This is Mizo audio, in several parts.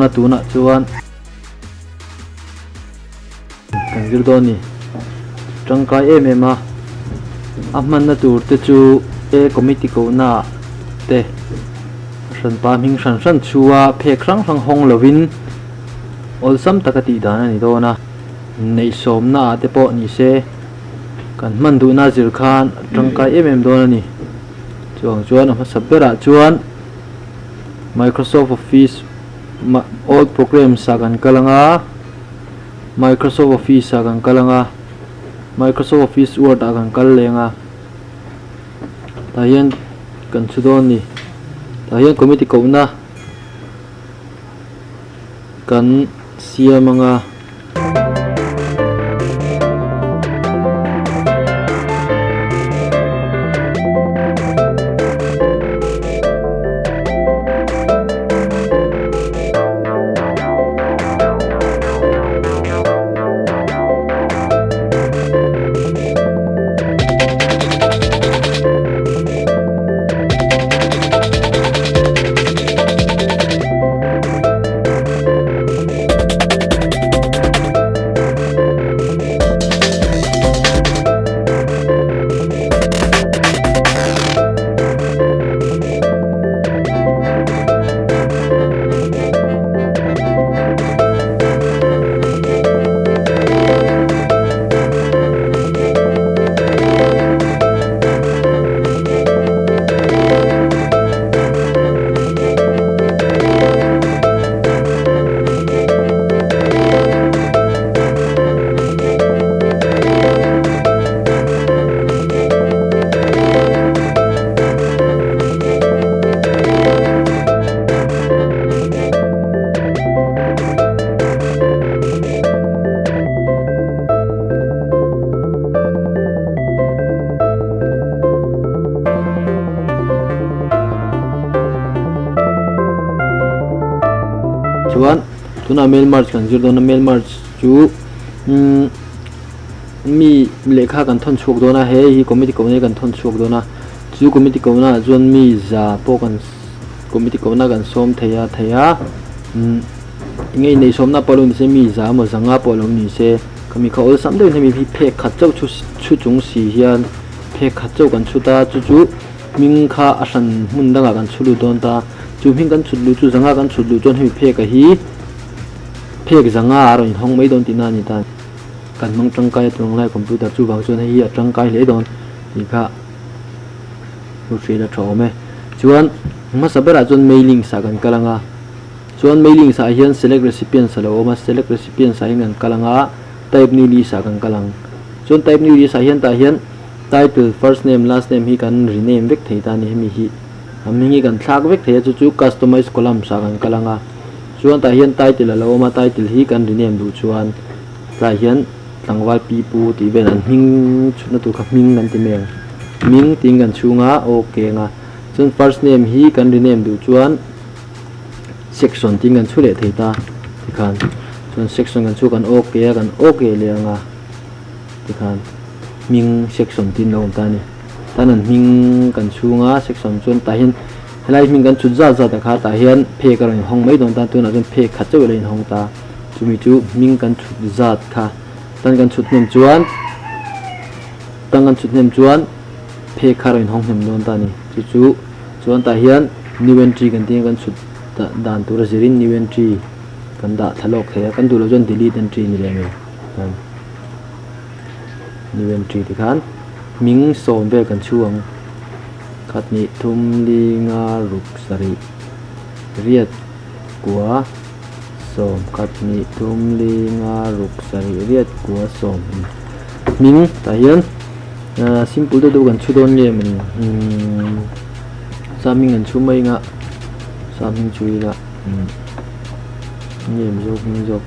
Tunah chuan kan zir dawn a ni. Tangkai em em a, a hmanna tur te chu e committee kohna ah te hranpa hming hran hran chhua phek hrang hrang hawng lovin awlsam taka tih dan a ni dawn a. Neihsawmna ah te pawh ni se kan hman duhna zir khan a tangkai em em dawn a ni. Chuvang chuan a hmasa berah chuan Microsoft Office all programs ah kan kal ang a, Microsoft Office ah kan kal ang a, Microsoft Office Word ah kan kal leng a, tah hian kan chhu dawn a ni. Tah hian committee kohna kan siam ang a. Chuan tunah mail merge kan zir dawn a mail merge chu umm mi lehkha kan thawn chhuak dawn a hei hi committee kohna hi kan thawn chhuak dawn a chu committee kohna ah chuan mi za pawh kan committee kohna kan sawm thei a thei a umm enge inneih sawmna pawh lo ni se mi za emaw zanga pawh lo ni se khami kha awlsam deuhin hemi hi phek khat chauh chu chhu chung si hian phek khat chauh kan chhut a chu chu. Hming kha a hran hmun dangah kan chhut lut dawn ta. Chu hming kan chhut luh chu zanga kan chhut luh chuan hemi phek a hi phek zanga a rawn inhawng mai dawn tihna a ni ta. Kan hmang tangkai a tunglai computer chu vang chuan hei hi a tangkai hle dawn tih kha hu hriat a tha awm e. Chuan hmasa berah chuan mailings ah kan kal ang a. Chuan mailings ah hian select recipients a lo awm a, select recipients ah hian kan kal ang a, type new list ah kan kal ang. Chuan type new list ah hian tah hian Title, First name, last name hi kan rename vek thei ta a ni hemi hi a hming hi kan thlak vek thei a chu chu customize columns ah kan kal ang a chuan tah hian title a lo awm a title hi kan rename duh chuan tlaiah hian tlangval pi pu tih vel an hming chhutna tur kha hming kan ti mai ang hming tiin kan chhung a ok ang a chuan first name hi kan rename duh chuan section tiin kan chhu leh thei ta tikhan chuan section kan chhu kan ok a kan ok leh ang a. Tikhan hming section tin a awm ta a ni. Tan an hming kan chhung a section chuan tah hian helai hming kan chhut zat zat a kha tah hian phek a rawn inhawng mai dawn ta tunah chuan phek khat chauh a lo inhawng ta. Chumi chu hming kan chhut zat kha tan kan chhut hnem chuan tan kan chhut hnem chuan phek kha a rawn inhawng hnem dawn ta a ni. Chu chu chuan tah hian new entry kan tih ang kan chhut dan tur a zirin new entry kan dah thla lawk thei a kan duh loh chuan delete entry ni leh mai. New entry ti khan hming sawm vel kan chhu ang khat hnih thum li nga ruk sarih riat kua sawm khat hnih thum li nga ruk sarih riat kua sawm hming tah hian ah simple deuh deuh kan chhu dawn nge mawni umm sa hming kan chhu mai anga sa hming chu ila umm nge mizo hming zawk.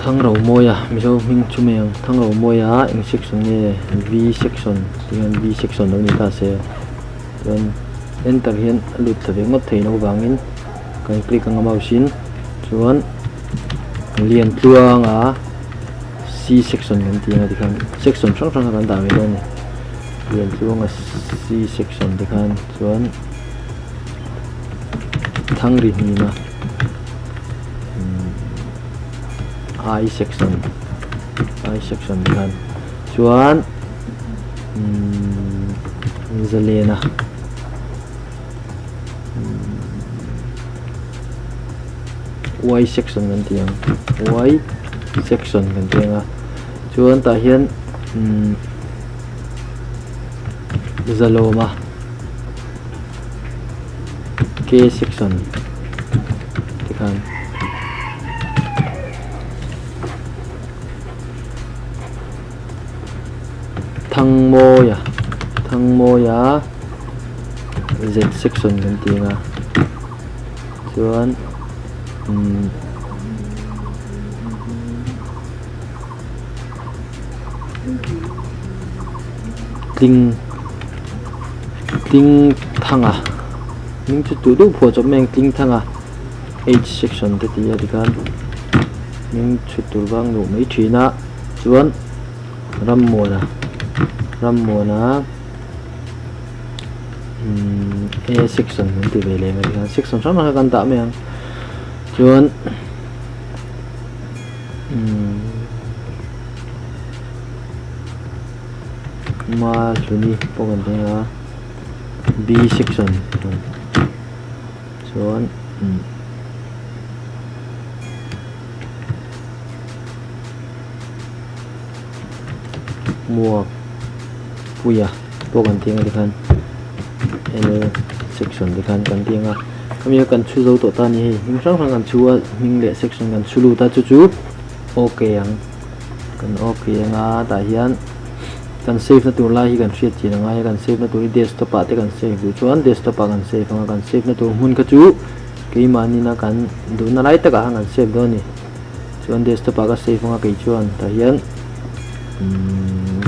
Thangromawia Mizo hming chu mai ang Thangromawia eng section nge V section tih hian V section lo ni ta se chuan enter hian a lut thla ve ngawt thei loh vangin kan click ang a mouse in chuan Liantluanga C section kan tih ang a tikhan section hrang hrang kha kan dah ve dawn a ni Liantluanga C section tikhan chuan. Thangri hnima I section I section khan chuan Zalena Y section kan ti ang Y section kan ti ang a chuan tah hian Zalawma K section tikhan Thangmawia Thangmawia Z section kan ti ang a chuan umm Tling Tling Thanga hming chu duh duh phuah chawp mai ang Tling Thanga H section te ti a tikhan hming chhut tur vang luh mai thin a chuan Rammuana Rammuana umm A section an ti ve leh mai tikhan section hrang hrang kha kan dah mai ang chuan. Ma hluni pawh kan tih a B section chuan Muak puia pawh kan tih ang tikhan L section te khan kan tih ang a khami a kan chhu zo tawh ta a ni hei hming hrang hrang kan chhu a hming leh section kan chhu lut a chu chu ok ang kan ok ang a tah hian kan save na tur lai hi kan hriat chin a ngai a kan save na tur hi desktop ah te kan save duh chuan desktop ah kan save ang a kan save na tur hmun kha chu keimahni na kan duhna lai takah khan kan save dawn a ni. Chuan desktop ah ka save anga kei chuan tah hian umm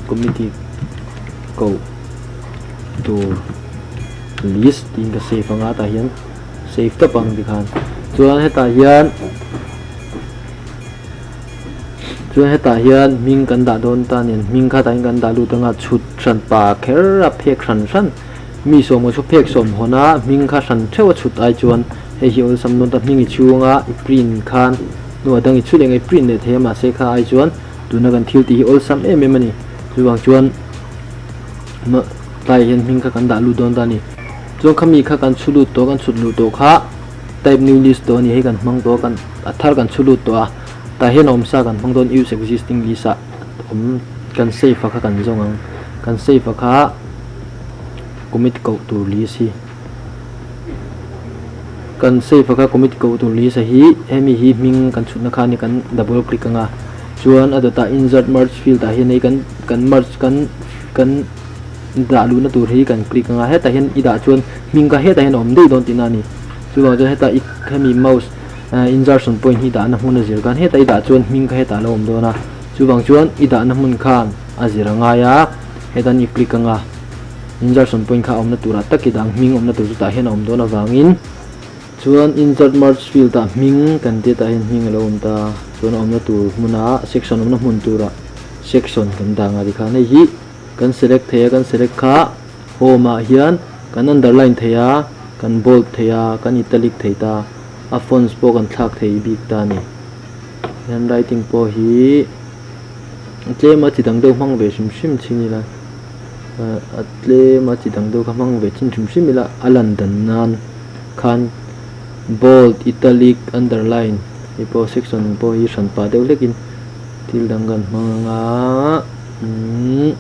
committee koh tur list tiin ka save anga tah hian save tawp ang tikhan chuan hetah hian chuan hetah hian hming kan dah dawn ta nen hming kha tah hian kan dah lut anga chhut hran pa kher a phek hran hran. Mi sawm chu phek sawm hawn a, hming kha hran theuh a chhut ai chuan hei hi awlsam dawn ta hming i chhunga i print khan hnuah dang i chhut eng i print leh thei a mahse kha ai chuan tuna kan thil tih hi awlsam em em a ni. Chuvang chuan tlaiah hian hming kha kan dah lut dawn ta a ni. Chuan khami kha kan chhu lut tawh kan chhut luh tawh kha type new list tawh a ni hei kan hmang tawh a kan a thar kan chhu lut tawh a tah hian a awmsa kan hmang dawn use existing list ah awm kan save a kha kan zawng ang kan save a kha. Commit koh tur list hi kan save a kha commit koh tur list a hi hemi hi hming kan chhutna kha ni kan double click anga chuan a dawtah insert merge field ah hian hei kan kan merge kan kan dah luhna tur hi kan click anga hetah hian i dah chuan hming kha hetah hian a awm daih dawn tihna a ni chuvang chuan hetah i hemi mouse insertion point hi dahna hmun a zir khan hetah i dah chuan hming kha hetah a lo awm dawn a chuvang chuan i dahna hmun khan a zir a ngai a. Hetan i click anga insertion point kha a awmna turah tak i dang hming awmna tur chutah hian a awm dawn avangin chuan insert merge field ah hming kan tia tah hian hming a lo awm ta chuan a awmna tur hmuna section awmna hmun turah section kan dang a tikhan hei hi kan select thei a kan select kha home ah hian kan underline thei a kan bold thei a kan italic thei ta a fonts pawh kan thlak thei bik ta a ni handwriting pawh hi. Tlem a chi dang deuh hmang ve hrim hrim chin ila a tlem a chi dang deuh kha hmang ve chin hrim hrim ila a lan dan nan khan bold italic underline hei pawh section pawh hi hran pah deuh hlekin thil dang kan hmang anga umm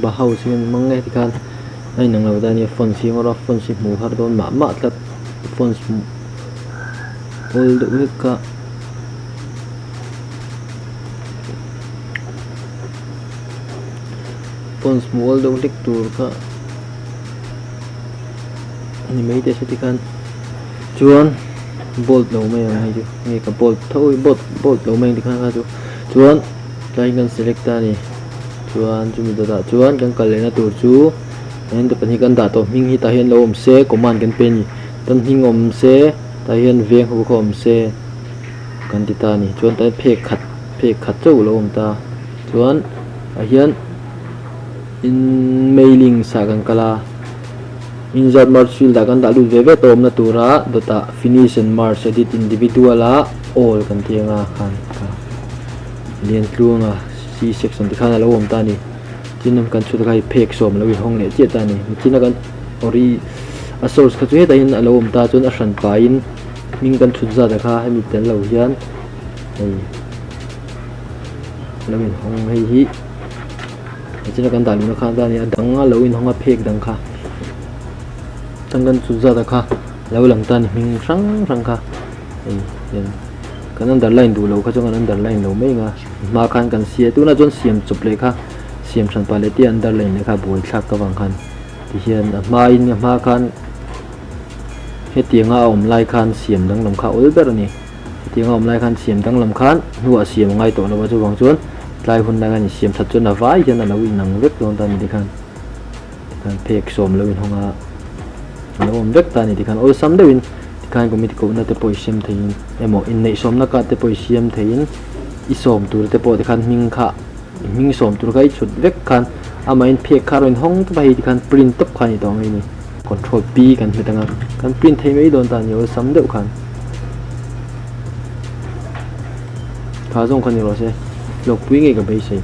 Bauhaus hi an hmang nge tikhan a inang lo ta ania fonts hi ngawt a fonts hi hmuh har dawn mah mah tlat fonts hmuh. Awl deuh vek a fonts hmuh awl deuh hlek tur kha a ni mai te se tikhan chuan bold lo mai ang hei chu nge ka bold tho hi bold bold lo mai ang tikhan kha chu chuan tlai kan select ta a ni chuan chumi dawtah chuan kan kal lehna tur chu heng te pahnih kan dah tawh hming hi tah hian lo awm se command kan pe a ni. Tan hming awm se tah hian veng ho kha awm se kan ti ta a ni chuan tah hian phek khat phek khat chauh a lo awm ta chuan ah hian In mailing ah kan kal a insert merge field ah kan dah lut ve ve tawh awmna tura dawtah finish and merge edit individual a all kan tih anga khan kha Liantluanga C section te khan a lo awm ta a ni tin kan chhut kha hei phek sawm a lo inhawng leh chiah ta a ni nichina kan ori a source kha chu hetah hian a lo awm ta chuan a hran pahin hming kan chhut zat a kha hemi tel lo hian hei a lo inhawng hei hi. Nichina kan dah luhna kha a ni a dang a lo inhawng a phek dang kha chuan kan chut zat a kha a lo lang ta a ni hming hrang hrang kha hei hian kan underline duh loh kha chuan kan underline lo mai ang a hma khan kan sia tunah chuan siam chawp leh kha siam hran pah leh tia underline leh kha buai thlak ka vang khan tihian a hmain a hma khan hetianga a awm lai khan siam danglam kha a awl ber a ni. Hetiang a awm lai khan siam danglam khan hnuah siam a ngai tawh lo a, chuvang chuan tlai hun lai khan insiam that chuan a vai hian a lo inang vek dawn ta a ni tikhan tikhan phek sawm lo inhawng a a lo awm vek ta a ni tikhan awlsam deuhin tikhan committee kohna te pawh i siam theiin emaw inneih sawmna card te pawh i siam theiin i sawm tur te pawh tikhan hming kha i hming sawm tur kha i chhut vek khan amahin phek kha a rawn inhawng tawp a hei tikhan print tawp kha a ni tawh ang a ni. Control P kan hmet anga kan print thei mai dawn ta a ni awlsam deuh khan tha zawng kha ni rawh se hlawkpui ngei ka beisei.